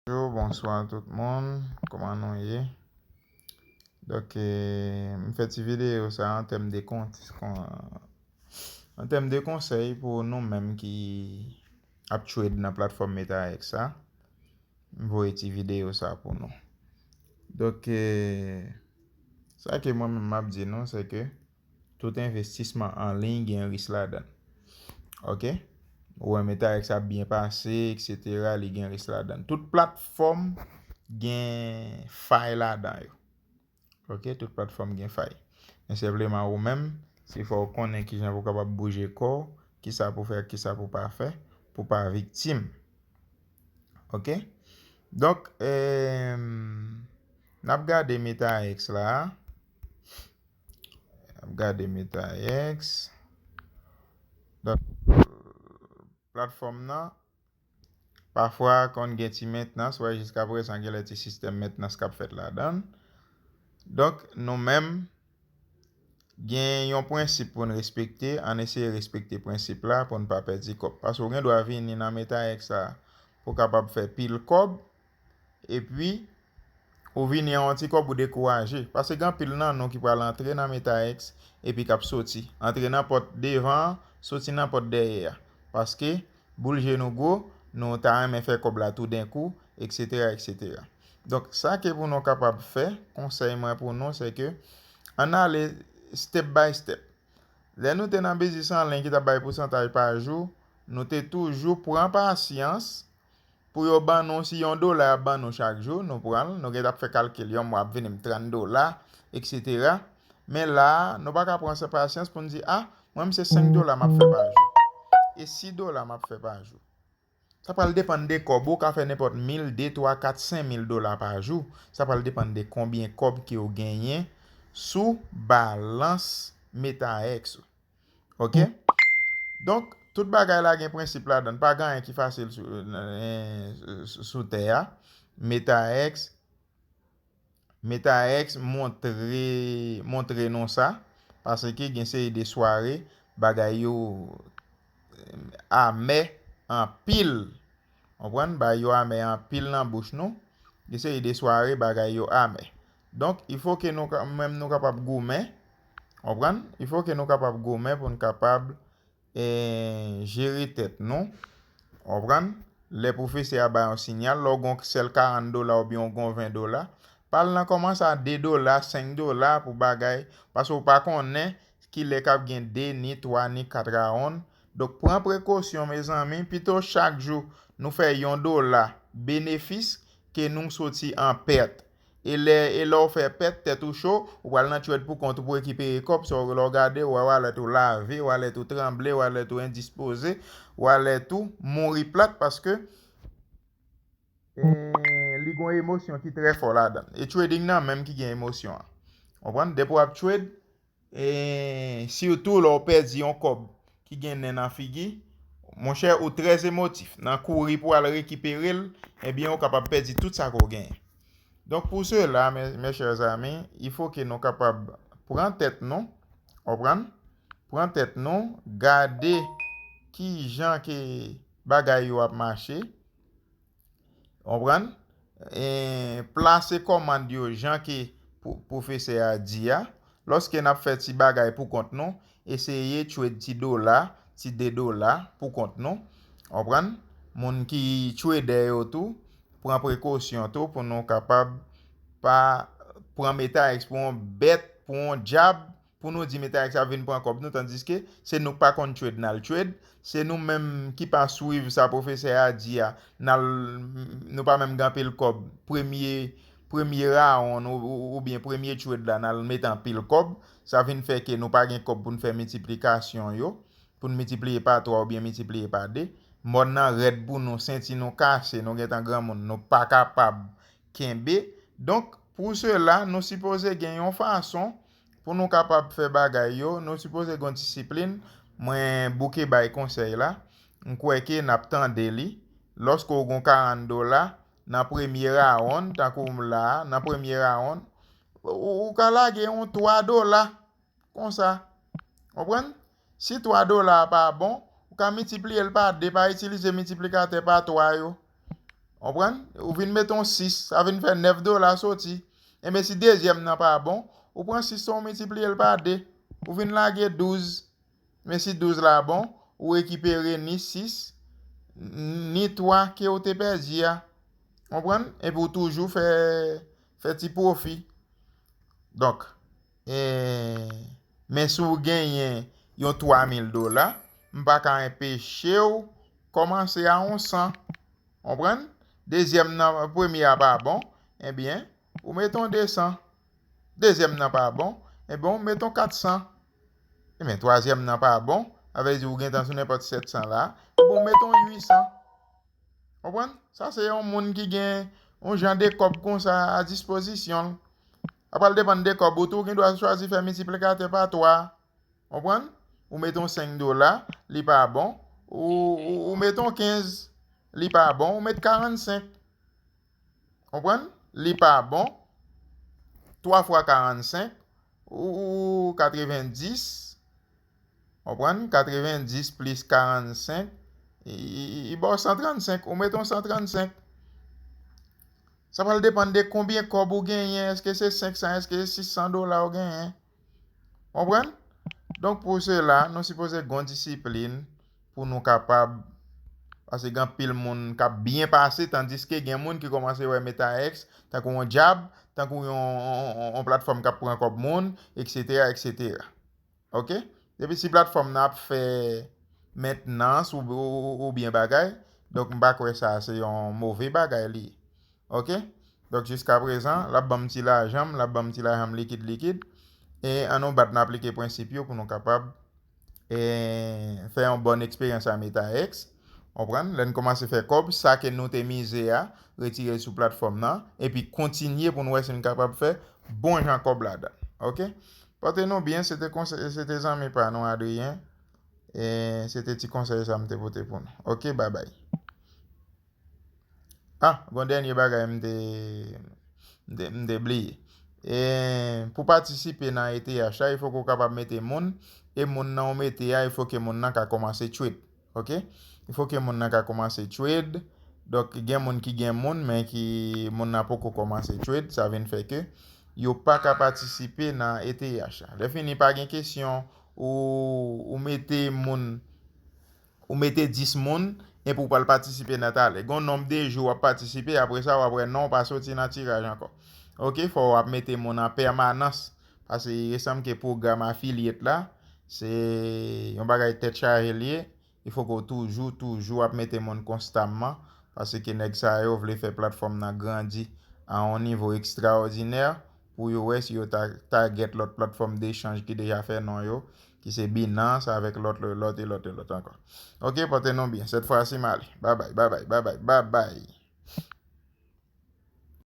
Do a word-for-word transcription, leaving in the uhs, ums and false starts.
Bonjou, bonswa tout moun. Kòman nou ye? Donk, eh, m fè ti videyo sa an tèm de kont, kon, an tèm de konsèy pou nou menm ki ap trade nan platfòm MetaX sa. M voye ti videyo sa pou nou. Donk, eh, sa ke mwen menm m ap di nou, se ke tout envestisman an liy gen ris ladan. Oke? Ou wè MetaX ap byen pase, et cetera, li gen ris ladan. Tout platfòm gen fay ladan yo. Oke? Tout platfòm gen fay. Men senpleman ou menm, se fò w konnen kijan pou w kapab bouje kò w, kisa pou fè, kisa pou pa fè, pou pa viktim. Oke? Donk, eh, n ap gade MetaX la. N ap gade MetaX. Donk, platfòm nan, pafwa konn gen ti mentnans, wè jiska prezan gen lè ti sistèm mentnans k ap fèt ladan l. Donk, nou menm, gen yon prensip pou n respekte, ann eseye respekte prensip la pou n pa pèdi kòb. Paske w gen dwa vini nan MetaX la pou w kapab fè pil kòb, epi ou vini an yon ti kòb ou dekouraje. Paske gen anpil nan nou ki pral antre nan MetaX epi k ap soti. Antre nan pòt devan an, soti nan pòt dèyè a. Paske boul je nou gwo, nou ta renmen fè kòb la toudenkou, et cetera, et cetera. Donk, sa ke pou nou kapab fè, konsèy mwen pou nou, se ke ann ale step by step. Lè nou te nan biznis an liy ki t ap bay pousantaj pa jou, nou te toujou pran pasyans pou yo ban nou, si yon dola y ap ban nou chak jou, nou pran l, nou gentan ap fè kalkil, yon mwa ap vini m trant dola, et cetera. Men la a, nou pa ka pran sa pasyans pou n di, a, mwen menm se senk dola m ap fè pa jou. E sis dola m ap fè pa jou. Sa pral depann de kòb ou, ou ka fè nenpòt mil, de, twa, kat, senk mil dola pa jou. Sa pral depann de konbyen kòb ke w genyen sou balans MetaX ou. Oke? Donk, tout bagay la gen prensip ladan l. Pa gen anyen ki fasil sou, eh, sou, sou tè a. MetaX, MetaX montre, montre nou sa. Paske gen seri de sware, bagay yo, eh, amè anpil. Konprann? Bagay yo amè anpil nan bouch nou. Gen seri de sware, bagay yo amè. Donk, il faut que nou ka, menm nou kapab goumen. Konprann? Il faut que nou kapab goumen pou n kapab, eh, jere tèt nou. Konprann? Lè pwofesè a ba yon sinyal, lè w gen yon sèl karant dola oubyen w gen yon ven dola, pa al nan kòmanse a de dola, senk dola pou bagay, paske w pa konnen kilè k ap gen de, ni twa, ni kat rawonn. Donk, pran prekosyon, mezanmi, pito chak jou nou fè yon dola benefis ke nou soti an pèt. E lè, e lè w fè pèt, tèt ou cho, ou pral nan trade pou kont ou pou rekipere kòb, sa w, lè w gade, w wè walèt ou lave, walèt ou tranble, walèt ou endispoze, walèt ou mouri plat paske, eh, li gen yon emosyon ki trè fò ladan l. E trading nan menm ki gen emosyon an. Konprann? Depi w ap trade, e sitou lè w pèdi yon kòb ki gen nen nan figi, monchè, ou trè emotif. Nan kouri pou al rekipere l, ebyen, ou kapab pèdi tout sa ke w genyen. Donk, pou sela, mes, mes chers amis, il faut que nou kapab pran tèt nou, konprann? Pran tèt nou, gade kijan ke bagay yo ap mache, konprann? E plase kòmand yo jan ke pwo-, pwofesè a di a. Lòske n ap fè ti bagay pou kont nou, eseye trade ti dola, ti de dola pou kont nou. Konprann? Moun ki trader yo tou, pran prekosyon tou pou nou kapab pa pran MetaX pou yon bèt, pou yon dyab, pou nou di MetaX ap vin pran kòb nou, tandiske se nou k pa konn trade n al trade, se nou menm ki pa swiv sa pwofesè a di a, n al, nou pa menm gen anpil kòb, premye, premye rawonn ou, ou, oubyen premye trade la, n al mete anpil kòb, sa vin fè ke nou pa gen kòb pou n fè miltiplikasyon yo, pou n miltipliye pa twa oubyen miltipliye pa de. Mòn nan rèd pou nou, senti nou kase, nou gentan granmoun, nou pa kapab kenbe. Donk, pou sela, nou sipoze gen yon fason pou nou kapab fè bagay yo, nou sipoze gen yon disiplin. Mwen bouke bay konsèy la, m kwè ke n ap tande li. Lòske w gen karant dola, nan premye rawonn, tankou m la a, nan premye rawonn, ou, ou ka lage yon twa dola, konsa. Konprann? Si twa dola a pa bon, ou ka miltipliye l pa de, pa itilize miltiplikatè pa twa yo. Konprann? Ou vin mete yon sis, sa vin fè nèf dola soti. Enben, si dezyèm nan pa bon, ou pran sis sa, ou miltipliye l pa de. Ou vin lage douz. Men si douz la bon, ou rekipere ni sis, ni twa ke ou te pèdi a. Konprann? Epi ou toujou fè, fè ti pwofi. Donk, e, men si w genyen yon twa mil dola, m pa ka enpeche w kòmanse a yon san. Konprann? Dezyèm nan, premye a pa bon, ebyen, ou mete yon de san. Dezyèm nan pa bon, ebyen, ou mete yon kat san. Ebyen, twazyèm nan pa bon, sa vle di ou gentan sou nenpòt sèt san la, ebyen, ou mete yon uit san. Konprann? Sa se yon moun ki gen yon jan de kòb konsa a dispozisyon l. Sa pral depann de kòb ou tou, ou gen dwa chwazi fè miltiplikatè pa twa. Konprann? Ou mete yon senk dola, li pa bon. Ou, ou, ou mete yon kenz, li pa bon. Ou mete karannsenk. Konprann? Li pa bon. Twa fwa karannsenk, ou, ou, ou katrevendis. Konprann? Katrevendis plis karannsenk, i, i, i, i ba w san trannsenk. Ou mete yon san trannsenk. Sa pral depann de konbyen kòb ou genyen. Èske se senk san, èske se sis san dola ou genyen? Konprann? Donk, pou sela, nou sipoze gen yon disiplin pou nou kapab, paske gen anpil moun k ap byen pase, tandiske gen moun ki kòmanse wè MetaX tankou yon djab, tankou yon, yon, yon, yon platfòm k ap pran kòb moun, etsetera, etsetera. Oke? Depi si platfòm nan ap fè mentnans ou, ou, ou, oubyen bagay, donk m pa kwè sa se yon move bagay li ye. Oke? Donk, jiska prezan, l ap ban m ti lajan m, l ap ban m ti lajan m likid, likid. E ann nou bat, n aplike prensip yo pou nou kapab, e, fè yon bòn eksperyans a MetaX. Konprann? Lè n kòmanse fè kòb, sa ke nou te mize a, retire l sou platfòm nan, epi kontinye pou n wè si n kapab fè bon jan kòb ladan. Oke? Pote nou byen, se te konsèy, se te zanmi pa nou, Adrien. E se te ti konsèy sa m te pote pou nou. Oke, babay. Ah, gon dènye bagay m te, m te, m te bliye. E pou patisipe nan E T H la, il fo ke w kapab mete moun, e moun nan ou mete a, il fo ke moun nan ka kòmanse trade. Oke? Il fo ke moun nan ka kòmanse trade. Donk, gen moun ki gen moun, men ki moun nan poko kòmanse trade, sa vin fè ke yo pa ka patisipe nan E T H la. Lè fini, pa gen kesyon ou, ou mete moun, ou mete dis moun, epi w pral patisipe nan talè. Gon nonb de jou w ap patisipe, apre sa, w ap wè non w pa soti nan tiraj ankò. Oke, fò w ap mete moun an pèmanans, paske il me semble ke pwogram affiliate la, se yon bagay tèt chaje li ye. Il fo ke w toujou, toujou ap mete moun konstamman, paske nèg sa yo vle fè platfòm nan grandi a yon nivo ekstraòdinè pou yo wè si yo ta, target lòt platfòm dechanj ki deja fè non yo, ki se Binance avèk lòt, lòt, e lòt, e lòt ankò. Oke, pote nou byen. Sèt fwa si m ale. Babay, babay, babay, babay.